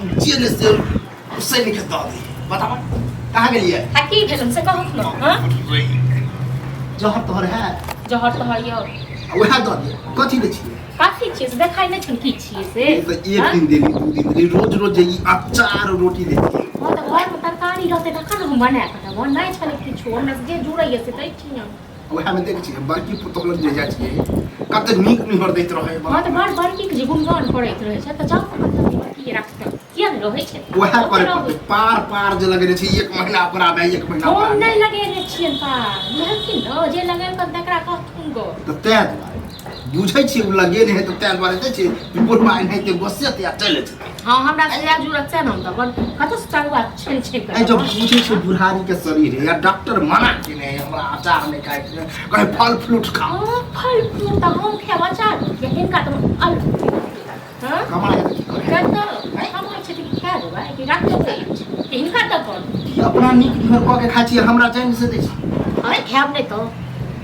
जे ने से उसैन के दऽ दी। बताबऽ कहाँ गेलियै? आ की भेलन से कहत न? हाँ, जहर तोहर है? जहर तोहर यौ। आ उएह दऽ दिअ। कथी दै छियै? कथी छियै से देखाइ नहि छनि, की छियै से? ई तऽ एक हाँ? दिन देली, 2 दिन देली, रोज रोज जे ई अचार रोटी दै छियै। हँ, तऽ घरमे तरकारी रहतै तखन ने हम बना कऽ देबऽ। नहि छलै किछो, हमरा जे जुड़ैए से दै छियनि। उएहमे देखै छियै, बड़की पुतोह लग जे जाइ छियै, कते नीक निहर दैत रहै। हँ, तऽ बड़ बड़कीके जे गुणगान करैत रहै छै तऽ जाउ तऽ कतऽ बड़की राखतै, किया नहि रहै छै? उएह ओते करे रहै। पड़तै। पार पार जे लगेने छै, एक महीना ओकरा मे, एक महीना हम ओकरा मे। नहि लगेने छियनि पार, बुझलखिन ने? जे लगेलकनि तकरा कहथुन गो। तऽ ताहि दुआरे बुझै छियै, ओ लगेने है, तऽ ताहि दुआरे दै छियै कि बुढ़वा एनाहिते गोस्सेत या चलि जेतै। हँ, हमरा से इएह जुड़त सएह ने हम देबनि। कतऽसँ तरुआ छानि छानि कऽ आइ जब देबनि? बुझै छियै बुढ़ारी के शरीर है, या डॉक्टर मना केने है हमरा अचार नहि खायके, कहे फल फ्रूट खाओ। हँ, फल फ्रूट तऽ हम खायब, अचार रोटी हिनका तऽ अलग। हँ, कमाए तऽ की करे? कतऽ कमाइ छै तऽ खा देबै कि राखबै कि हिनका देबनि? की अपना नीक निहर कऽ के खाइ छियै, हमरा चैन से दै छी? अरे, खायब नहि तऽ।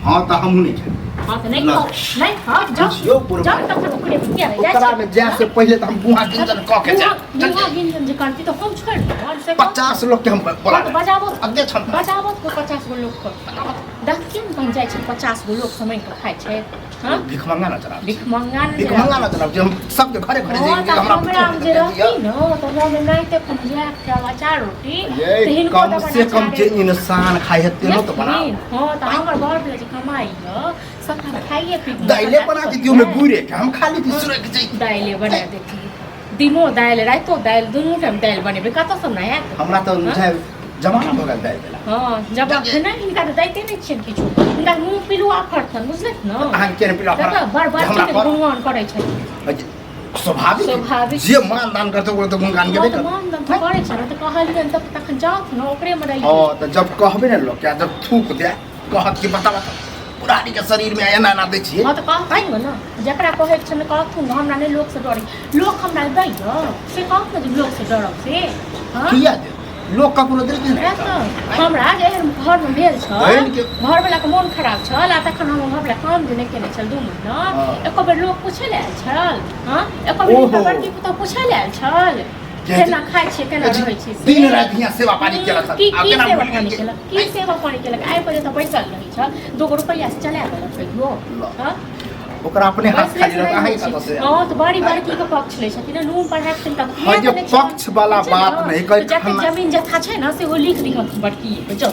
हँ, तऽ हमहूँ नहि खायब। हँ, तऽ नहि लऽ। खाउ, नहि खाउ, जाउ। बुझियौ बुढ़बा। जाउ तखन ओकरे किया नहि जाइ ओकरा छै? मे जाय से पहिले तऽ हम गुहा गिंजन कऽ के जायब। मुँह गिंजन जे करती तऽ हम छोड़ि देब से कहू? 50 लोग के हम बोला। हँ, तऽ बजाबो। अगे छन। बजाबो तो 50 गो लोक के देखतियै ने, तहन जाइ छै 50 गो लोक समैन कऽ खाइ छै। हँ। भिखमंगा न चला। भिखमंगा ने। भिखमंगा न चलाब जे हम सबके घरे घरे हँ, जाइके तऽ हमरा हमरा जे रहती ने तऽ हम एनाहिते जाय खायब अचार रोटी। ये तऽ हिनको कम देबनि से कम अचारे जे रोटी। इंसान खाइ है तेनो तऽ बनाओ। हँ, तऽ हमर घर वाला जे कमाइ यऽ सबटा खाइए पी। दाइले बना देती, ओमे गुड़े के हम खा लेती, सुरक जैती। दाइले बना देती, दिनो दालि रातिो दालि, दुनू टाइम दालि बनेबै, कतऽसँ नहि आयत? हमरा तऽ हँ? बुझाइ जमाना भऽ गेल दालि देला। हँ, जब नहि हिनका तऽ दैते नहि छियनि किछु, हिनका मुँह पिलुआ फड़तनि, बुझलथि ने? अहाँके केना पिला? तऽ बड़ बड़ हमरा चीजके गुणगान करै छथिन। स्वाभाविक। स्वाभाविक। जे मान दान करते ओकरा तऽ गुणगान हँ, गेबे तऽ करतै। मान दान तऽ करै छै ने, तऽ कहलियनि तऽ तखन जाउ ने, ओकरेमे रहियै। हँ, तऽ जब कहबै ने लोक के, जब थूक दे कहत कि बता बता, बुढ़ारी के शरीर में एना एना दै छियै। हँ, तऽ कहथुन ने, जकरा कहैके छै ने कहथुन ने। हमरा नहि लोकसँ डरै, लोक हमरा दैय से कहत ने जे लोकसँ डरब से। हँ। किया दे लोक ककरो देलकै वएह नहि। तऽ हमरा जे एहन घरमे भेल छल, घरवलाके मोन खराब छल, आ तखन हम घरवला काम जे नहि केने छल 2 महीना, एको बेर लोक पूछै लए आयल छल? हँ, एको बेर हिनकर ओहो। बड़की पुतहु पूछै लए आयल छल, केना खाइ छियै, केना रहै छियै से? दिन राति हियाँ सेवा पानी केलक। की आब की केना सेवा भूलि पानी गेलियै? केलक? की सेवा पानी केलक? आइ पर्यन्त बैसल रहै छल, 2 गो रुपैआ से चला देलक कहियो? ल। हँ। ओकरा अपने हाथ बैसले खाली से रहत, नहि अहाँ होइ छै। कतऽ से? हँ, तऽ बड़ी बड़की के पक्ष लै छथिन ने, नून पढ़ा के तनिका हँ, जे पक्ष वाला बात नहि, कहै जते जमीन जथा छै ने सेहो लिख दिहक बड़की के, जाउ।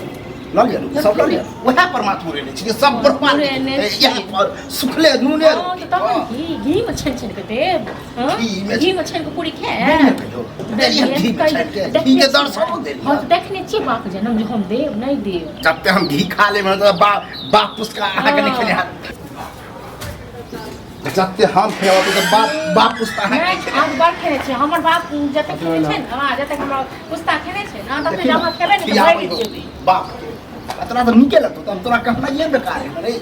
लऽ लिअ ने, सब लऽ लिअ। उएह पर माथ मुड़ेने छियै सब बर्बाद। मुड़ेने छियै। इएह पर सुखले नूने। हँ, तऽ तखन की घी मे छानि छानि कऽ देब? हँ? घी मे? घी मे छानि कऽ पूरी देलियै खायब। कहियो? देलियै घी मे छानि के? घी के दर्शनो देलियै? हँ, तऽ देखने छियै बाप जनम जे हम देब नहि देब। जते हम घी खा लेब तऽ बाप बाप पुस्का अहाँके नहि खेने हैत। जते हम खेब तऽ बाप बाप पुस्ता अहाँके नहि नहि खेने। हम बड़ खेने छियै। हमर बाप जते खेने छै ने, जते हमर पुस्ता खेने छै ने, तते देखी जे अहाँ खेबै ने तऽ खियाबै मरि हो जेबै। बाप के तोरा तऽ नीके लगतौ, तऽ हम तोरा कहनाइए बेकार है रे।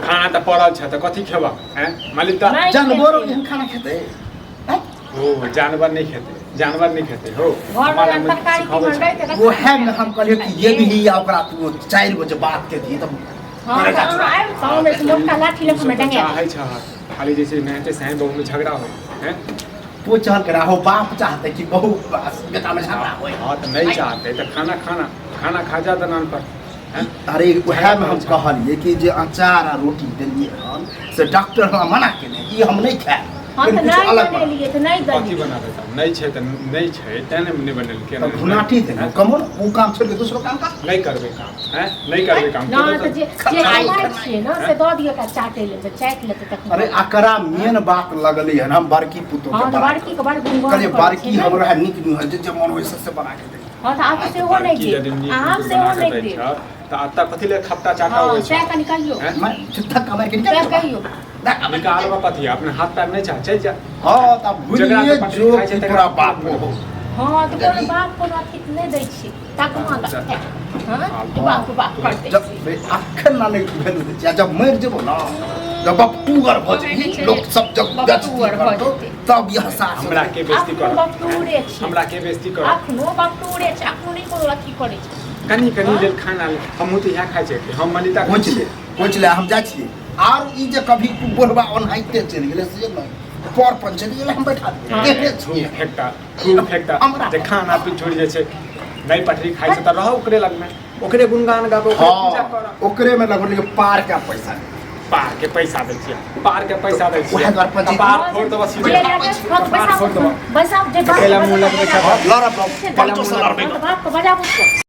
खाना तऽ पड़ल छै, तऽ कथी खेबह हैं मालिक तऽ? नहि जानवरो खेतै। एहन खाना खेतै हैं? हो, जानवर नहि खेतै, जानवर नहि खेतै हो। घरमे माला मे तरकारी सिखाबै तीमन छै। रहतै तऽ ओहे में हम कहलियै कि ये भी आ ओकरा तू 4 गो जे बात के दिही तऽ हँ, तऽ अहाँ आबि तऽ हम एहिसँ मोटका लाठी लऽ कऽ तू सब तऽ डंगा चाहै छह खाली जैसे नहते सही बहु में झगड़ा हो हैं। तू चहल के हो, बाप चाहते कि बहू बेटा में झगड़ा होए। हाँ, तऽ नहि चाहते तऽ खाना खाना खाना खा जा दलान पर हैं। अरे, उएह में हम कहलियै कि जे अचार आ रोटी देलियै हन से डॉक्टर हमरा मना केने, ई हम नहि खायब। हँ, तऽ कनि किछु नहि अलग बना। बनेलियै तऽ नहि कथी देलियै। बना देता? नहि छै तऽ नहि छै, तें ने नहि बनेलकै। तऽ घुनाटी देलहुँ कमो ने, ओ काम छोड़ि के दोसरो काम कर। नहि करबै काम हैं, नहि करबै काम। नहि तऽ जे जे खनाइ, कमाइ खनाइ। छियै ने से दऽ दियौ ओकरा चाटै लए, तऽ चाटि लेतै तखन। अरे, अकरा मेन बात लगलै हन, हम बड़की पुतोह हँ, के तऽ बड़ा बड़की के बड़ गुणगान कहलियै करै बड़की छै ने। हमरो है नीक न्यूज जे जे मन होइ से से बना के दे। हँ, तऽ आब सेहो नहि बड़की यदि देब, नीक आब नीक सेहो बना के नहि दै देब। छह तऽ एतऽ कथी ले खपटा चाटा हँ, होइ छै? सएह कनि कहियौ। हैं? मैं धक्का मारि के निकाल सएह देबा। कहियौ। धक्का मारि के। निकालबा कथी? अपने हाथ पैर नहि चाह, चलि जा। हँ, तऽ जकरा भूलिए तऽ पटरी जो खाइ छै कि तकरा तोरा बाप हो। हँ, तऽ कोनो यदि- बाप कोनो अथी नहि दै छी तकमा अच्छा। हँ, कि बाप बाप करतै। जब बे अखन ना नहि भेलू दै छी, आ जब मरि जेबो ना, जब बपटूगर भऽ जेबही, लोक सब जब बपटूगर बेइज्जती भऽ करतौ जेतै। तब यह सास हमरा के बेइज्जती अखनो करत? बपटूरे छी। हमरा के बेइज्जती करत? अखनो बपटूरे छै, अखनो नहि कोनो अथी करै छै। कनि कनि लेल खाना ले, हमहूँ तऽ इएह खाइ छियै, हम मलिता खाइ पहुँच ले, छियै। पहुँच ले, हम जाइ छियै। आर ई जे कभी तू बुढ़बा ओनाहिते चलि गेलै से नहि। पर पंचरी गेलै हम बैठा देबै देखे छियै फेकता खूब फेकता हमरा जे खाना पी छोड़ि जाइ छै नहि पटरी खाइ छै तऽ रहऽ ओकरे लगमे ओकरे गुणगान गाबो ओकरे पूजा हाँ करऽ ओकरे में लगल लेकिन पार के पैसा पार के पैसा दै छियै पार के पैसा दै छियै उएह दुआरे पंचायत- कपार फोड़ देबऽ सीधे जे लागे, हाँ, तऽ कपार फोड़ देबऽ बैसाउ, बैसाउ, जे बाप अकेला मुँह लगबै छै लड़ब पंचो से लड़बै बाप के बजाबू।